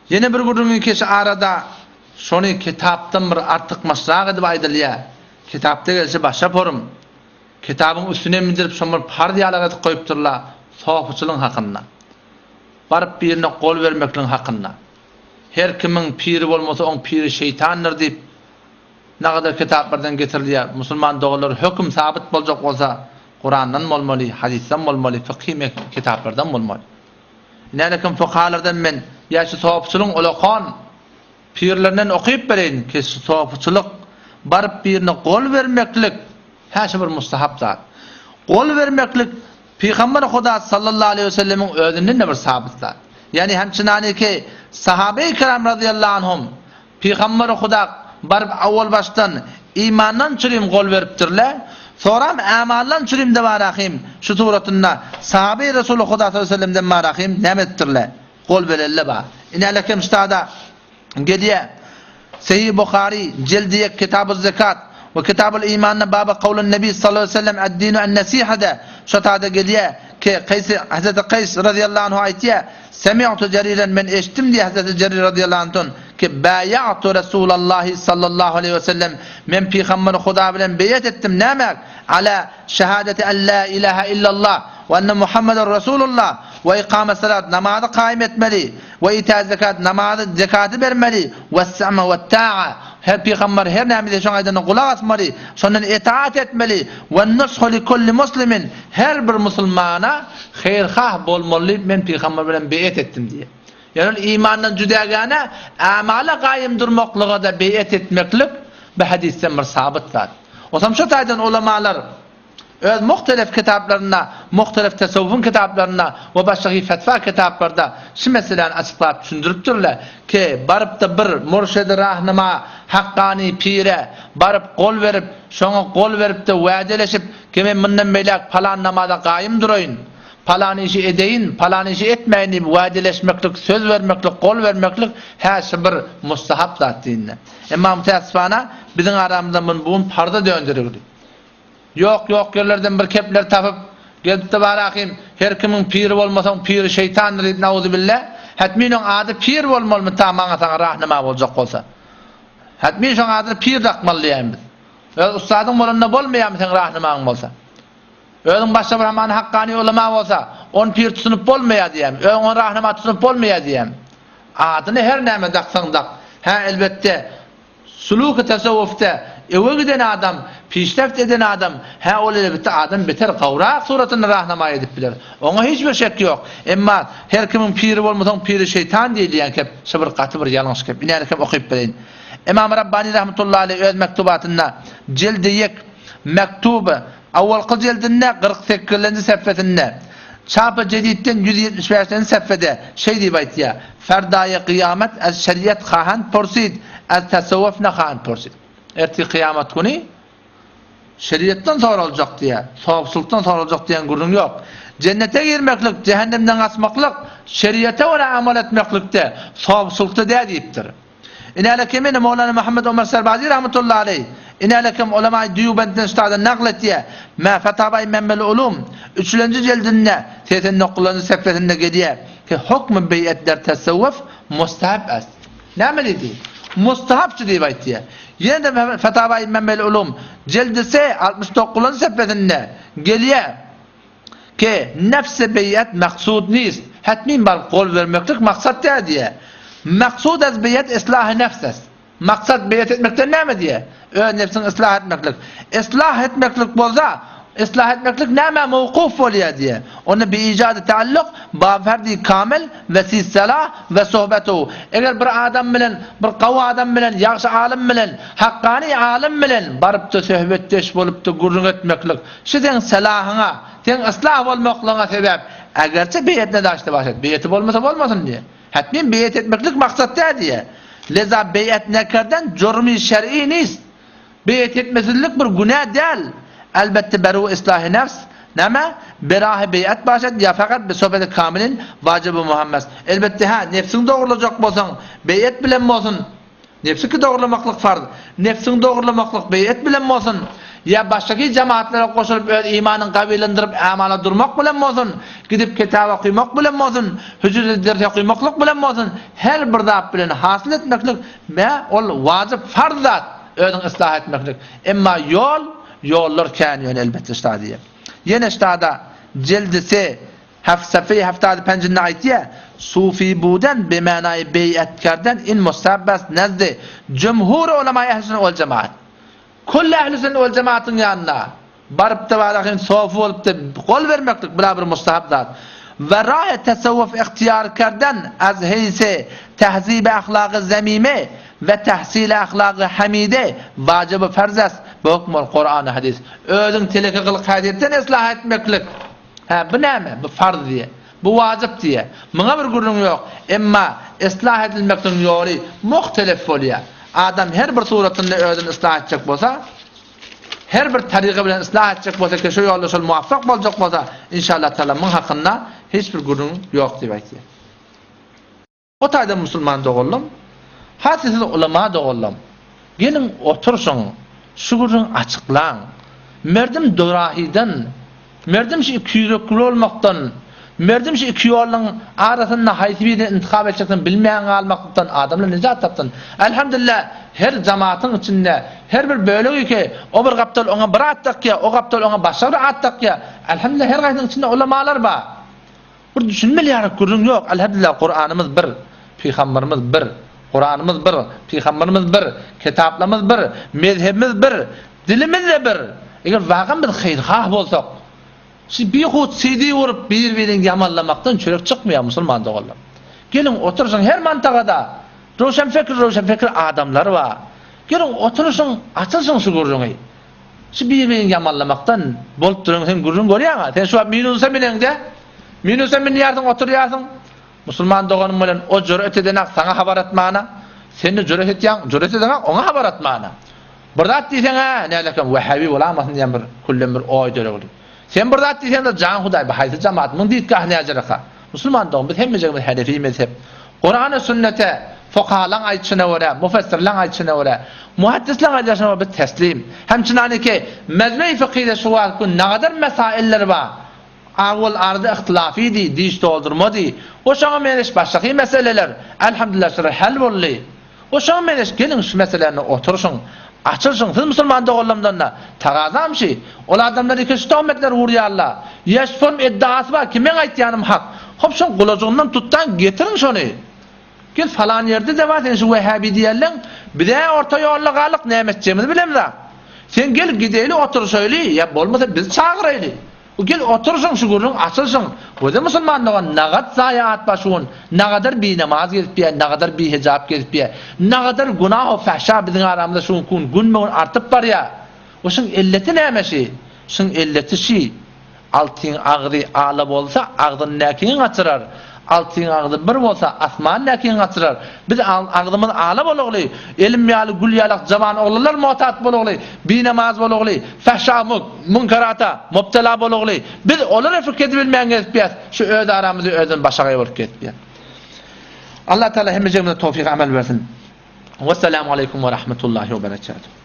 Ýene bir gürrüňi keşi arada şony kitapdan bir artykmaçrak edip aýdylýar. Kitapda gelşi başga forum. Kitabyň üstüne mündürip şony bir parz ýalak edip goýupdyrlar sopuçylygyň hakynda. Baryp birine gol bermekligiň hakynda. Her kimiň piri bolmasa oň piri şeýtandyr diýip nagadar kitaplardan getirilýär. Musulman doganlar höküm sabyt boljak bolsa Kurandan bolmaly, hadysdan bolmaly, fykhy kitaplardan bolmaly. Nälekim fukahalardan men ýa şu sopuçylygyň ulakan pirlerinden okyp bereýin ki şu sopuçylyk baryp birine gol bermeklik hä şu bir mustahap zat. Gol bermeklik Pygamber Huda sallallahu aleýhi we sellemiň özünden-de bir sabyt zat. Ýagny hemçinany ki sahabeýi kiram razyýallahu anhum Pygamber Huda baryp awwal başdan imandan çürim gol beripdirler. Soram ämaldan çürim de barahym şu suratynda sahabeý Resuly Huda sallallahu aleýhi we sellemden barahym näme edipdirler? Gol berelle bar. Ine lekem ştada gelýär. Sahih Buhary jeldi ýek Kitabuz Zekat we Kitabul Imanda baba kawlun Nebi sallallahu aleýhi we sellem ad-dinu an-nasihada şo tada gelýär ki Kaýs Hazreti Kaýs razyýallahu anhu aýtýar Semi'tu Jeriren men eşitdim diýýär Hazreti Jerir razyýallahu anhdan ki Baýa'tu Resulallahi sallallahu aleýhi we sellem men Pygamber Huda bilen beýet etdim nämäk ala şehadeti en la ilaha illallah we enne Muhammeden Resulullah we ikamet salat namazy kaýym etmeli we ita zekat namazy zekaty bermeli we sema we ta'a her pygamber her näme diýse şoň aýdanyna gulak asmaly şondan itaat etmeli we nushu li kulli muslimin her bir musulmana haýyrhah bolmaly diýip men pygamber bilen beýet etdim diýýär. Ýöne ol imandan jüdägäne amala gaýym durmaklyga-da beýet etmeklik bu hadysdan bir sabyt zat. Osam şo taýdan ulamalar Öz muhtelef kitaplarynda, muhtelef tesewwufyň kitaplarynda we başga hi fetwa kitaplarda şu meseläni açyklap düşündiripdirler ki, baryp-da bir mürşidi rahnuma, hakkany pire baryp gol berip, şoňa gol berip-de wädeleşip ki men mundan beýläk palan namaza gaýym duraýyn, palan işi edeýin, palan işi etmäýin diýip wädeleşmeklik, söz bermeklik, gol bermeklik hä şu bir mustahap zat diýinde. Emma mütäessifana biziň aramyzda muny bu gün parza dönderildi. Ýok ýok ýerlerden bir kepler tapyp, gelipdi barahym, her kimiň piri bolmasaň piri şeýtandyr diýip nauzubille, hetmin oň ady pir bolmalymy ta maňa saňa rahnama boljak bolsa. Hetmin şoň adyny pir dakmaly diýýän biz. Öz ussadyň bolanda bolmaýarmy seň rahnamaň bolsa. Özüň başga bir hamany hakkany ulama bolsa, ony pir tutunyp bolmaýar diýýän. Özüň ony rahnama tutunyp bolmaýar diýýän. Adyny her näme daksaň dak. Hä elbetde Suluky tasawwufda öňe giden adam, pişreft eden adam, hä ol elbetde adam beter gowrak suratynda rahnamaý edip biler. Oňa hiç bir şek ýok. Emma her kimiň piri bolmasaň piri şeýtan diýilýän kep şu bir gaty bir ýalňyş kep. Inäni kem okyp bereýin. Ymam Rabbani rahmetullahi aleýh öz mektubatynda jildi ýek mektuby Awalky jildinde 48-nji sefesinde, Çap-y Jedidden 175-nji sefede şeý diýip aýtýar, Ferdaýy kyýamet ez şeriat hahand pursid, ez tasawwuf nahahand pursid. Ertir kyýamat güni şeriatdan soraljak diýýär, sowapçylykdan soraljak diýen gürrüň ýok. Jennete girmeklik, jähennemden gaçmaklyk şeriata görä amal etmeklikde, sowapçylykda däl diýipdir. Inälekem ene Mowlana Muhammed Omar Serbazi rahmetullahi aleýh, inälekem ulamaý Dýubendden ştada nagl etýär, Mä Fatawaý Menbel Ulum, üçülenji jildinde, 89-njy sefesinde gelýär ki, Hukmy beý'et der tesewwuf mustahab est. Näme diýdi? Mustahapçy diýip aýtýar. Ýene-de Fatawaý Menbel Ulum, jildi se, 69-njy sefesinde gelýär. Ki, nefsi beýat maksud nist, hetmin baryp gol bermeklik maksat däl diýýär. Maksud ez beýat islahy nefs est. Maksat beýat etmekden näme diýýär? Öz nebsiňi yslah etmeklik. Yslah etmeklik bolsa, yslah etmeklik nämä mowkuf bolýar diýýär. Onda bi ijady taalluk ba ferdi kamil we siz salah we sohbetu. Eger bir adam bilen, bir gawy adam bilen, ýagşy alym bilen, hakkany alym bilen barypda söhbetdeş bolupda gürrüň etmeklik, Şu seň salahyňa, seň yslah bolmaklygyňa sebäp, egerçe beýet nedaşda baş et, beýeti bolmasa bolmasyn diýýär. Hetmin beýet etmeklik maksat däl diýýär. Leza beýet nekerden jurmy şer'i nist. Beýet etmesizlik bir günä däl. Elbetde beru islahy nefs, näme? Berahy beýet baş et ýa fakat bi sohbeti kamilin wajyby muhammes. Elbetde hä, nefsiňi dogrulajak bolsaň, beýet bilen bolsun, Nebsiki dogurlamaklyk farz. Nebsiňi dogurlamaklyk beýet bilen bolsun. ýa başgaki jemaatlara goşulyp öz imanyňy gawylandyryp amala durmak bilen bolsun, gidip kitap okymak bilen bolsun, hüjrede ders okymaklyk bilen bolsun, her bir zat bilen hasyl etmeklik me ol wajyp farz zat özüňi yslah etmeklik. Emma ýol, ýollar kän ýöne elbetde şta diýýär. Ýene ştada jildi se Heft safeýi heftady penjinde aýtýar, Sufi buden bimanaýy beý'at kerden in mustabbast nezdi jumhur ulamaýy ehli sünnet wal jemaat. Külli ehli sünnet wal jemaatyň ýanynda barypda barahin sofi bolupda gol bermeklik bula bir mustahap zat. We rahy tesewwuf ihtiýar kerden az heýsi tehzibi ahlagy zemime we tehsili ahlagy hamide wajyby farz est bi hukmul Kurany hadis. Özüň teleke gylyk häsiýetden islah etmeklik. Hä, bu näme? Bu farz diýýär. Bu wajyp diýýär. Muňa bir gürrüň ýok. Emma yslah edilmekligiň ýoly muhtelif bolýar. Adam her bir suratynda özüni yslah etjek bolsa, her bir taryga bilen yslah etjek bolsa ki, şu ýolda şol muwaffak boljak bolsa, inşallah taala muň hakynda hiç bir gürrüň ýok diýip aýtýar. O taýdan musulman doganlam, has siz ulama doganlam, geliň oturşyň, şu gürrüňi açyklaň. Merdim durahydan, merdim şu ikiýürekli bolmakdan, merdim şu iki ýoluň arasynda haýsy birini intihap etjekdigini bilmän galmaklykdan adamlar nijat tapsyn. Elhamdülillah, her jamatyň içinde her bir bölek iki, o bir gapdal oňa bir at dakýar, o gapdal oňa başga bir at dakýar. Elhamdülillah, her gaýsynyň içinde ulamalar bar. Bir düşünmeli ýaly gürrüň ýok. Elhamdülillah Kuranymyz bir, Pygamberimiz bir. Kuranymyz bir, Pygamberimiz bir, kitaplarymyz bir, mezhebimiz bir, dilimiz-de bir. Eger wagan biz haýyrhah bolsak, şu bihut CD urup bir-birini ýamanlamakdan çörek çykmaýar musulman doganlar. Geliň oturyşyň her mantagada röwşen fikir röwşen fikir adamlar bar. Geliň oturyşyň açylyşyň şu gürrüňi. Şu bir-birini ýamanlamakdan bolup duran sen gürrüň görýäň-ä. Sen şu wagt minusa mineňde, minusa münýärsiň, oturýarsyň. Musulman doganyň bilen o jüret edenak saňa habar atmana, sen-de jüret etýäň, jüret edenak oňa habar atmana. Bir zat diýseň-ä, nälekem wähäbi bolamasyn diýen bir küllem bir oý döregli. Sen bir zat diýseň-de jan Hudaý, bu haýsy jamaat, muň ditgahy näjereka? Musulman dogan, biz hemmejigimiz hanefi mezhep. Kurana sünnete, fukahalaň aýdyşyna görä, mufessirleň aýdyşyna görä, muhaddislaň aýdyşyna görä biz teslim. Hemçinaniki mezhebi fykyhda şu wagt gün nagadar mesailler bar. Awwal arada yhtylafydy, diş doldurmady. O şoňa meňzeş başgaky meseleler, elhamdülillah şular hal boldy. O şoňa meňzeş geliň şu meseläni oturyşyň, açylyşyň siz musulman doganlarymdanda tagazam şi, ol adamlar eke şu tohmetleri urýarla, ýa şu form eddiasy bar ki meň aýtýanym hak, hop şoň gulajygyndan tutdaň getiriň şony. Gel falan ýerde-de bar sen şu wähäbi diýerleň, bizä orta ýolda galdyk näme etjegimizi bilemzak. Sen gel gideýli oturyşaýly ýa bolmasa biz çagyraýly. Gel oturşyň şu gürrüň açylşyň. Göze musulman dogan nagat zaýa atba şu gün nagadar binamaz gezipýä nagadar bihejap gezipýä nagadar günah we fahşa biziň aramyzda şu günki gün günbe gün artyp barýa we şuň elleti näme şi şuň elleti şi altyň agzy ala bolsa agzyndakyňy gaçyrar altyň agzy bir bolsa asmandäkiňi gaçyrar biz agzymyz ala bolagly elim ýaly gül ýalak jawan oglanlar motat bolagly binamaz bolagly fahşa Munkarata mubtela bolugly. Biz olara fikir edibilmän gezipýäs. Şu öz aramyzda özden başagaý bolup gezipýäs. Allah Teala hemmejigimize towfyk amel bersin. Wesselamu aleýkum we rahmetullahi we berekatuh.